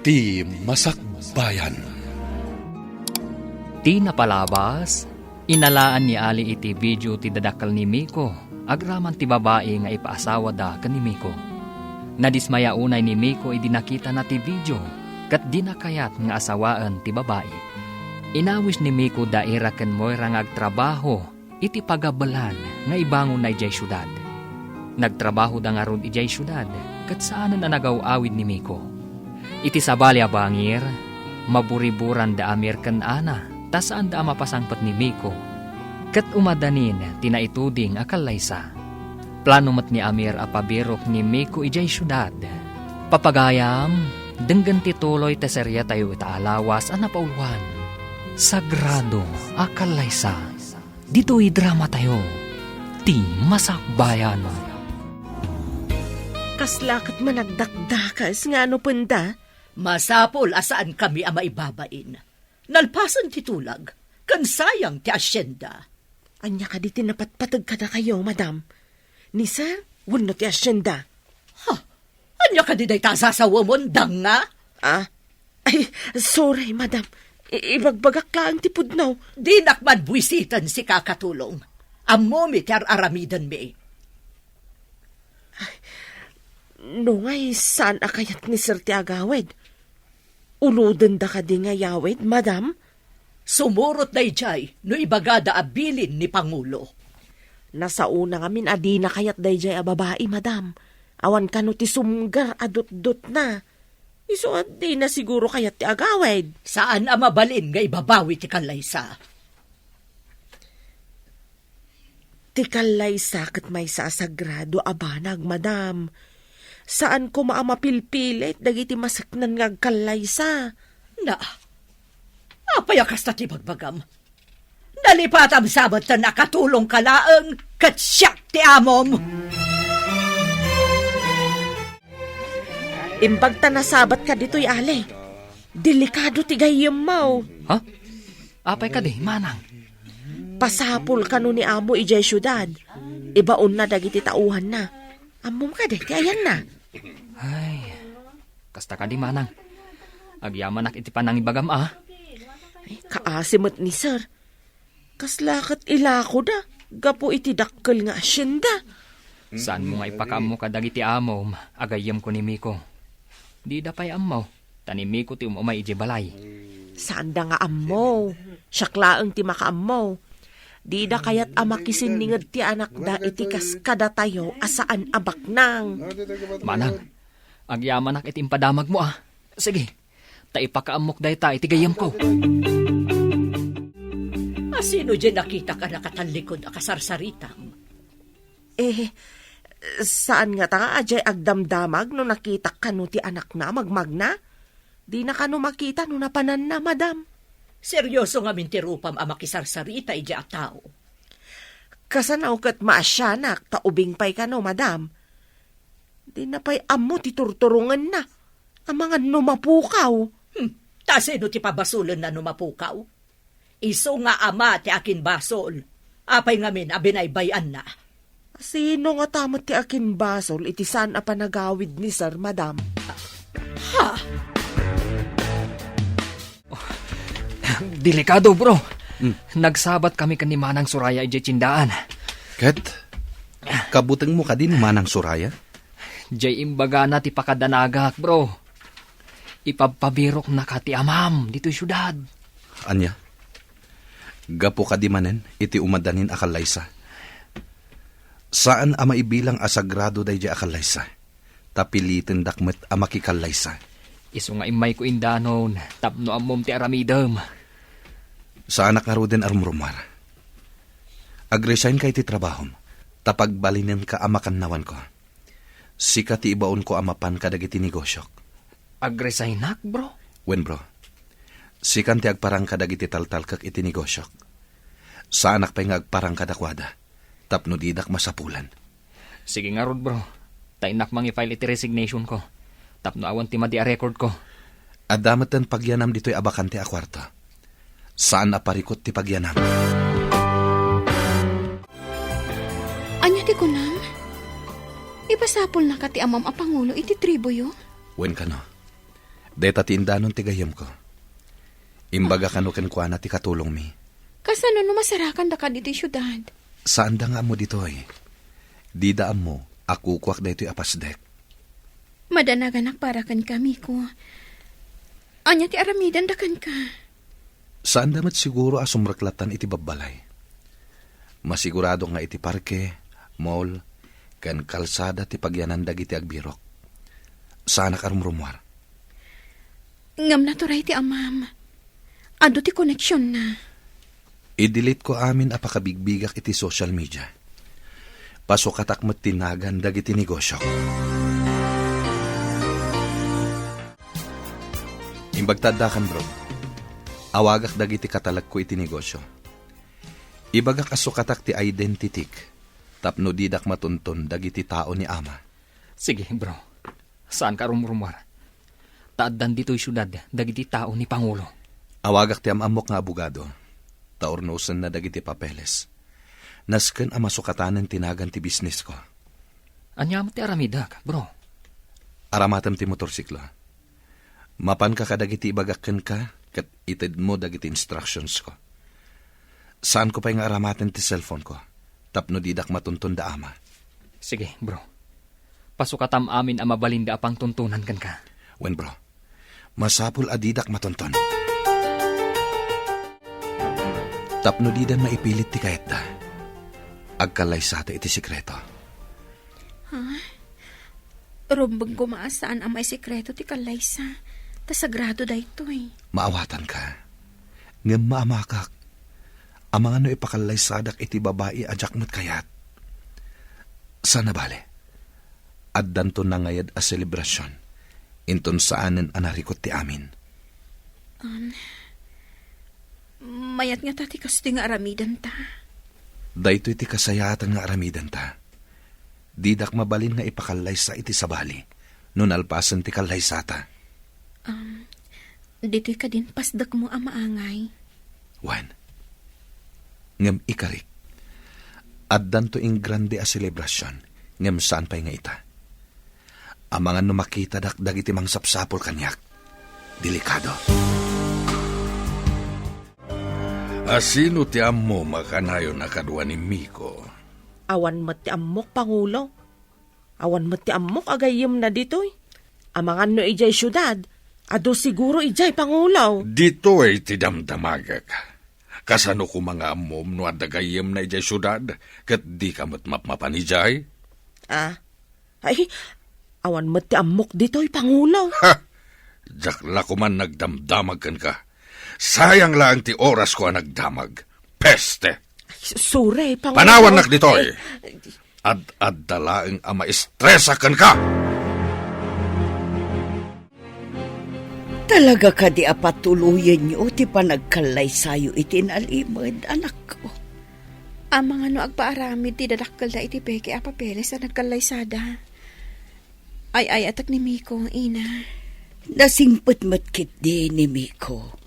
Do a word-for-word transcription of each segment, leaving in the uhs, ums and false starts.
Ti Masakbayan. Ti napalabas, inalaan ni Ali iti video ti dadakkel ni Miko agraman ti babai nga ipaasawada ken ni Miko. Nadismaya unay ni Miko idi nakitana ti video ket dina kayat nga asawaen ti babai. Inawis ni Miko daira ken Moira nga agtrabaho iti pagabelan nga ibangonna idiay siudad. Nagtrabahoda ngarud idiay siudad ket saanen a nagaw-awid ni Miko. Iti sabali a bangir, maburiburan da Amir ken Ana ta saanda a mapasangpet ni Miko ket umadanin ti naituding a kallaysa. Plano met ni Amir a pabirok ni Miko idiay siudad. Papagayam, denggen ti tuloy ti serietayo ita a lawas a napauluan, Sagrado a Kallaysa. Ditoy dramatayo, Ti Masakbayan. Kasla ket managdakdakes nga anupenda? Masapul a saankami a maibabain. Nalpasen ti tulag, ken sayang ti asienda. Ania kadi ti napatpateg kadakayo, madam? Ni sir wenno ti asienda? Ha? Ania kadi dayta a sasawemon, danga? Ah? Ay, sorry, madam. I-, ibagbagak laeng ti pudno. Dinak man buisiten, sika, Katulong. Ammomi ti ar-aramidenmi. Ay, no ngay, saan a kayat ni sir ti agawid? Ulodenda kadi nga yawid, madam? Sumurot daydiay no ibagada a bilin ni Pangulo. Nasaona ngamin a dina kayat daydiay a babai, madam. Awan kano ti sumgar a dutdotna. Isu a dina siguro kayat ti agawid. Saan a mabalin nga ibabawi ti kallaysa. Ti kallaysa ket maysa a sagrado a banag, madam. Saan koma a mapilpilit dagiti maseknan nga agkallaysa. Na, apay a kasta ti bagbagam? Nalipatam sa met a Katulongka laeng ket siak ti amom. Imbag ta nasabatka ditoy, Ali. Delikado ti gayyemmo. Ha? Apay kadi, manang? Pasapul kano ni amo idiay siudad. Ibaonna dagiti tauhanna. Ammom kadi ti ayanna? Ay, kasta kadi, manang. Agyamanak iti panangibagam, a. Ay, kaasi met ni sir. Kasla ket ilakoda gapu iti dakkel nga asienda. Saanmo nga ipakaammo kadagiti amom a gayyemko ni Miko. Dida pay ammo, ta ni Miko ti um-umay idiay balay. Saanda nga ammo. Siak laeng ti makaammo. Dida kayat a makisinninged ti anakda iti kas kadatayo a saan a baknang. Manang, agyamanak iti impadamagmo, a. Sige, ta ipakaammok dayta iti gayyemko. A, sino diay nakitak a nakatallikod a kasarsaritam? Eh, saan ngata nga adiay agdamdamag no nakitak kano ti anakna a magmagna? Dina kano makita no napananna, madam. Serioso ngamin ti rupam a makisarsarita idiay a tao. Kasano ket maasianak ta ubing pay kano, madam? Dina pay ammo ti turturongenna. Amangan no mapukaw. Hmm, ta sino ti pabasolenna no mapukaw? Isu nga ama ti akinbasol. Apay ngamin a binaybay-anna? Sino ngata met ti akinbasol iti saan a panagawid ni sir, madam? Ha? Delikado, bro. Hmm. Nagsabat kami ken ni Manang Soraya idiay tiendaan. Ket, kabutengmo kadi ni Manang Soraya? Diay imbagana ti pakadanagak, bro. Ipabpabiroknaka ti amam ditoy siudad. Ania? Gapu kadi manen iti umadanin a kallaysa. Saan a maibilang a sagrado daydiay a kallaysa, ta pilitendak met a makikallaysa. Isu nga immayko indanon tapno ammom ti aramidem. Saanak ngaruden a rumrumuar. Ag-resignka iti trabahom, ta pagbalinenka a makannawanko. Sika ti ibaonko a mapan kadagiti negosiok. Ag-resignak, bro? Wen, bro. Sikan ti agparang kadagiti taltalkek iti negosiok. Saanak pay nga agparang kadakuada, tapno didak masapulan. Sige ngarud, bro. Ta innak mangi-file iti resignation ko, tapno awan ti madi a record ko. Adda metten pagyanam ditoy a bakante a kuarto. Saan a parikut ti pagyanam. Ania ti kunam? Ipasapulnaka ti amam a pangulo iti tribuyo? Wen kano. Dayta ti indanon ti gayyemko. Imbaga kano kenkuana ti katulongmi. Kasano no masarakandaka ditoy siudad? Saanda nga ammo ditoy. Dida ammo a kukuak daytoy a pasdek. Madanaganak para kenka, Miko. Ania ti aramidenda kenka? Saanda met siguro a sumreklattan iti babbalay. Masigurado nga iti parke, mall, ken kalsada ti pagyanan dagiti agbirok. Saanak a rumrumuar. Ngem naturay ti amam. Adu ti koneksionna. I-delete ko amin a pakabigbigak iti social media. Pasukatak met ti nagan dagiti negosiok. Imbag ta addakan, bro. Awagak dagiti katalekko iti negosio. Ibagak a sukatak ti identitik tapno didak matunton dagiti tao ni ama. Sige, bro. Saanka a rumrumuar. Ta addan ditoy siudad dagiti tao ni Pangulo. Awagak ti am-ammok nga abogado, ta urnosenna dagiti papeles. Nasken a masukatanen ti nagan ti bisnesko. Ania met ti aramidek, bro? Aramatem ti motorsiklo. Mapanka kadagiti ibagak kenka ket itedmo dagiti instructionsko. Saanko pay nga aramaten ti cellphoneko tapno didak matunton da ama. Sige, bro. Pasukatam amin a mabalinda a pangtuntunan kenka. Wen, bro. Masapul a didak matunton. Tapno dida maipilit ti kayatda, agkallaysata iti sekreto. Ha? Rumbeng koma a saan a maisekreto ti kallaysa, ta sagrado daytoy. Maawatanka. Ngem maamakak. Amangan no ipakallaysadak iti babai a diak met kayat. Sana bale, addanto nangayad a selebrasion, inton saanen a narikut ti amin. Um, mayat ngata ti kastoy nga aramidenta. Daytoy ti kasayaatan nga aramidenta. Didak mabalin nga ipakallaysa iti sabali no nalpasen ti kallaysata. Um, ditoy kadin pasdekmo a maangay. Wen, ngem ikarik, addanto ingrande a selebrasion, ngem saan pay nga ita. Amangan no makitadak dagiti mangsapsapul kaniak. Delikado. Asino ti ammom a kanayon a kadua ni Miko? Awan met ti ammok, Pangulo. Awan met ti ammok a gayyemna ditoy. Amangan no idiay siudad, adu siguro idiay, Pangulo. Ditoy ti damdamagek. Kasano koma nga ammom no adda gayyemna idiay siudad, ket dika met mapmapan idiay? Ah, ay, awan met ti ammok ditoy, Pangulo. Ha! Diak la koman nagdamdamag kenka. Sayang laeng ti orasko a nagdamag. Peste! Ay, sorry, Pangulo. Panawannak ditoy! Ay, ad-adda laeng a maestresak kenka! Talaga kadi a patuloyenyo ti panagkallaysayo iti nalimed, anakko? Amangan no agpaaramid ti dadakkelda iti peke a papeles a nagkallaysada. Ay-ayatek ni Miko, ina. Nasingpet met ketdi ni Miko.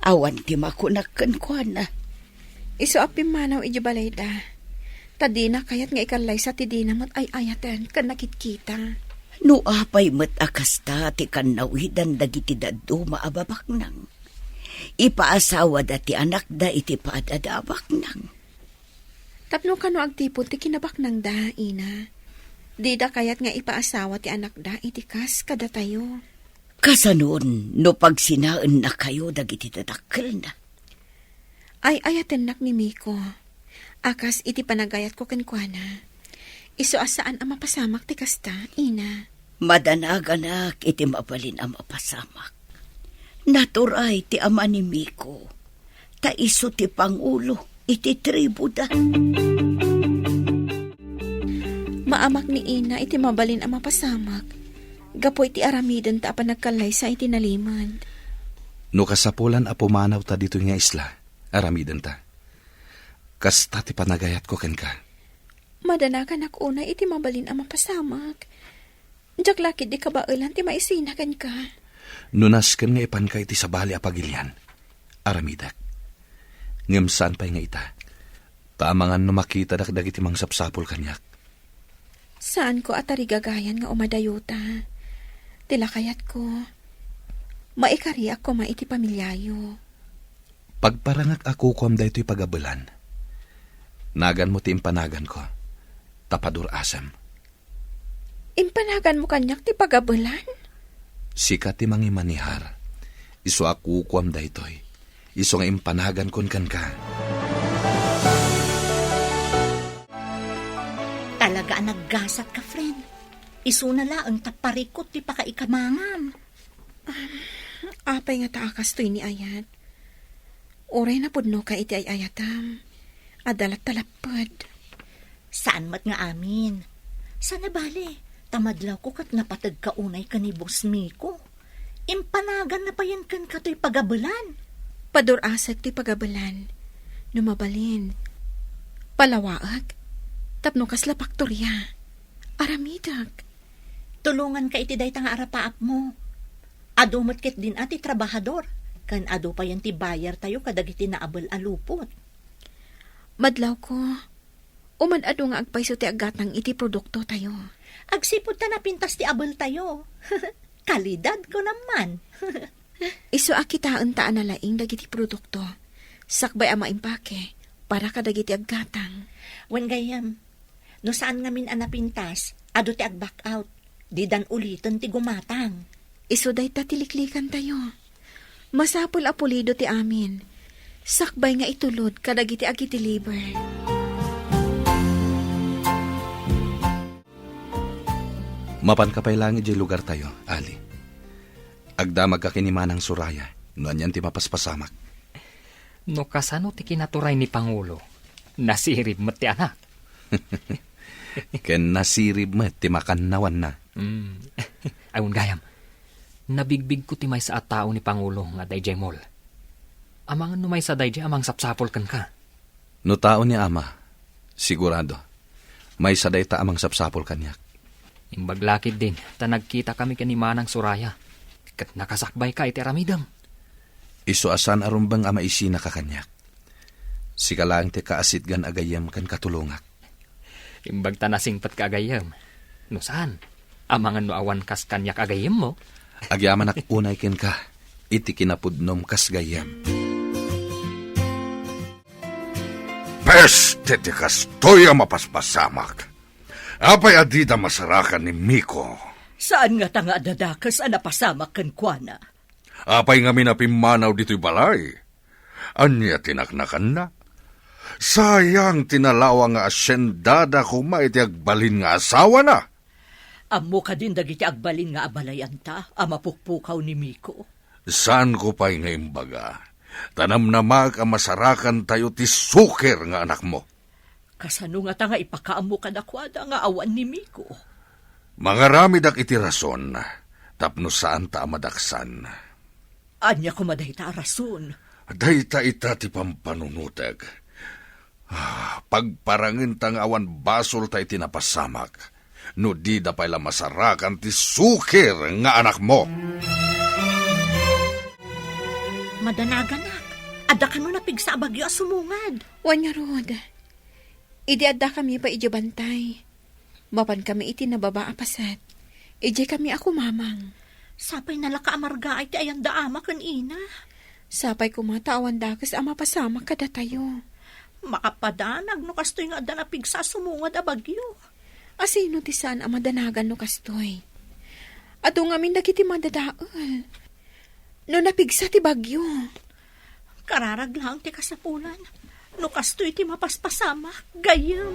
Awan ti makunak kenkuana. Isu a pimmanaw idiay balayda. Ta dina kayat nga ikallaysa ti dina met ay-ayaten ken nakitkita. No apay met a kasta ti kannawidan dagiti dadduma a babaknang, ipaasawada ti anakda iti paadada a baknang. Tapno kano agtipon ti kinabaknangda, ina. Dida kayat nga ipaasawa ti anakda iti kas kadatayo. Kasanon no pagsinaennakayo dagiti dadakkelna? Ay-ayatennak ni Miko a kas iti panagayatko kenkuana. Isu a saan a mapasamak ti kasta, ina. Madanaganak iti mabalin a mapasamak. Naturay ti ama ni Miko, ta isu ti pangulo iti tribuda. Maamak ni ina iti mabalin a mapasamak gapu iti aramidenta a panagkallaysa iti nalimed. No kasapulan a pumanawta ditoy nga isla, aramidenta. Kasta ti panagayatko kenka. Madanaganak unay iti mabalin a mapasamak. Diak la ketdi kabaelan ti maisina kenka. No nasken nga ipanka iti sabali a pagilian, aramidek. Ngem saan pay nga ita, ta amangan no makitadak dagiti mangsapsapul kaniak. Saanko a tarigagayan nga umadayota. Ti lakayatko, Maikariak koma iti pamiliayo. Pagparangek a kukuam daytoy pagabelan. Naganmo ti impanaganko, ta padur-asem. Impanaganmo kaniak ti pagabelan? Sika ti mangimanihar. Isu a kukuam daytoy. Isu nga impanagankon kenka. Talaga a naggasat ka, friend. Isuna laeng ta parikut ti pakaikamangam. Apay nga ta a kastoy ni ayat? Uray napudnoka iti ay-ayatam. Adda latta lapped. Saan met nga amin. Saan a bale, ta madlawko ket napategka unay ken ni Boss Miko. Impanaganna payen kenka toy pagabelan. Padur-asek toy pagabelan. No mabalin, palawaek tapno kasla paktoria. Aramidek. Tulonganka iti dayta nga arapaapmo. Adu met ketdin a ti trabahador, ken adu payen ti bayartayo kadagiti naabel a lupot. Madlawko, umad-adu nga agpayso ti aggatang iti produktotayo. Agsipud ta napintas ti abeltayo. Kalidad ko naman. Isu a kitaenta a nalaing dagiti produkto, sakbay a maimpake para kadagiti aggatang. Wen gayyem, no saan ngamin a napintas, adu ti ag-back out. Didan uliten ti gumatang. Isu dayta ti liklikantayo. Masapul a pulido ti amin, sakbay nga itulod kadagiti agi-deliver. Mapanka pay laeng idiay lugartayo, Ali. Agdamagka ken ni Manang Soraya no anian ti mapaspasamak. No kasano ti kinaturay ni Pangulo, nasirib met ti anak. Ken nasirib met ti makannawanna. Mm. Ay, wen gayam, nabigbigko ti maysa a tao ni Pangulo nga adda idiay mall. Amangan no maysa daydiay a mangsapsapul kenka. No tao ni Ama, sigurado, maysa dayta a mangsapsapul kaniak. Imbag la ketdin ta nagkitakami ken ni Manang Soraya, ket nakasakbayka iti aramidem. Isu a saan a rumbeng a maisinaka kaniak. Sika laeng ti kaasitgan a gayyem ken katulongak. Imbag ta nasingpetka a gayyem. No saan, amangan no awan kas kaniak a gayyemmo. Agyamanak unay kenka iti kinapudnom kas gayyem. Peste ti kastoy a mapaspasamak! Apay a dida masarakan ni Miko? Saan ngata nga adda dakes a napasamak kenkuana? Apay ngamin a pimmanaw ditoy balay? Ania ti naknakanna? Sayang ti nalawa nga asiendada koma iti agbalin nga asawana. Ammo kadin dagiti agbalin nga abalayanta a mapukpukaw ni Miko? Saanko pay nga imbaga, ta namnamaek a masarakantayo ti suker nga anakmo. Kasano ngata nga ipakaammo kadakuada nga awan ni Miko? Mangaramidak iti rason tapno saanta a madaksan. Ania koma dayta a rason? Dayta ita ti pampanunotek. Ah, pagparangenta nga awan basolta iti napasamak, no dida pay la masarakan ti suker nga anakmo. Madanaganak, adda kano napigsa a bagyo a sumungad? Wen ngarud, idi addakami pay idiay bantay, mapankami iti nababa a paset. Idiaykami a kumamang. Sapay nalaka a margaay ti ayanda ama ken ina. Sapay koma ta awan dakes a mapasamak kadatayo. Makapadanag no kastoy nga adda napigsa a sumungad a bagyo. Asino ti saan a madanagan no kastoy? Adu ngamin dagiti madadael. No napigsa ti bagyo. Kararag laeng ti kasapulan. No kastoy ti mapaspasamak, gayyem.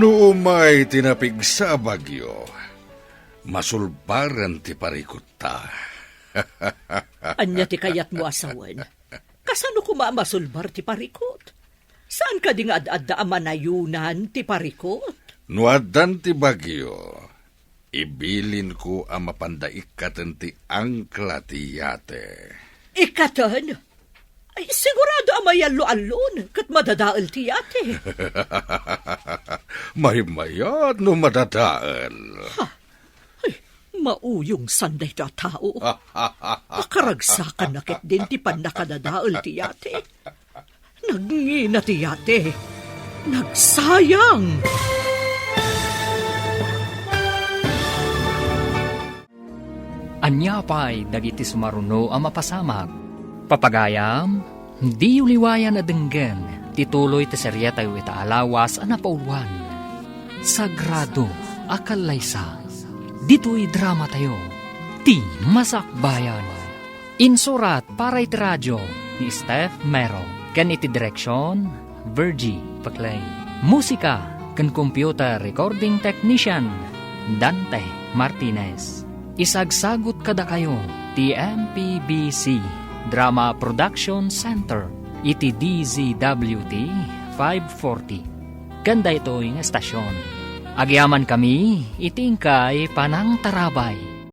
No umay ti napigsa a bagyo, masulbaren ti parikutta. Ania ti kayatmo a sawen? Kasano koma a masulbar ti parikut? Saan kadi nga ad-adda a manayonan ti parikut? No addan ti bagyo, ibilinko a mapanda ikkaten ti angkla ti yate. Ikkaten? Ay, sigurado a mayallo-allon ket madadael ti yate. Maymayat no madadael. Ha? Ay, mauyongsan dayta a tao. Pakaragsakanna ketdin ti pannakadadael ti yate. Nagngina ti yate. Nagsayang! Ania pay dagiti sumaruno a mapasamak? Papagayam, diyo liwayan a denggen ti tuloy ti seriatayo ita a lawas a napauluan, Sagrado a Kallaysa. Ditoy dramatayo, Ti Masakbayan. Insurat para iti radio ni Steph Mero ken iti direksion, Virgie Paclay. Musika ken computer recording technician, Dante Martinez. Isagsagut kadakayo ti M P B C Drama Production Center iti D Z W T five forty. Ken daytoy nga estasion, agyamankami iti inkay panangtarabay.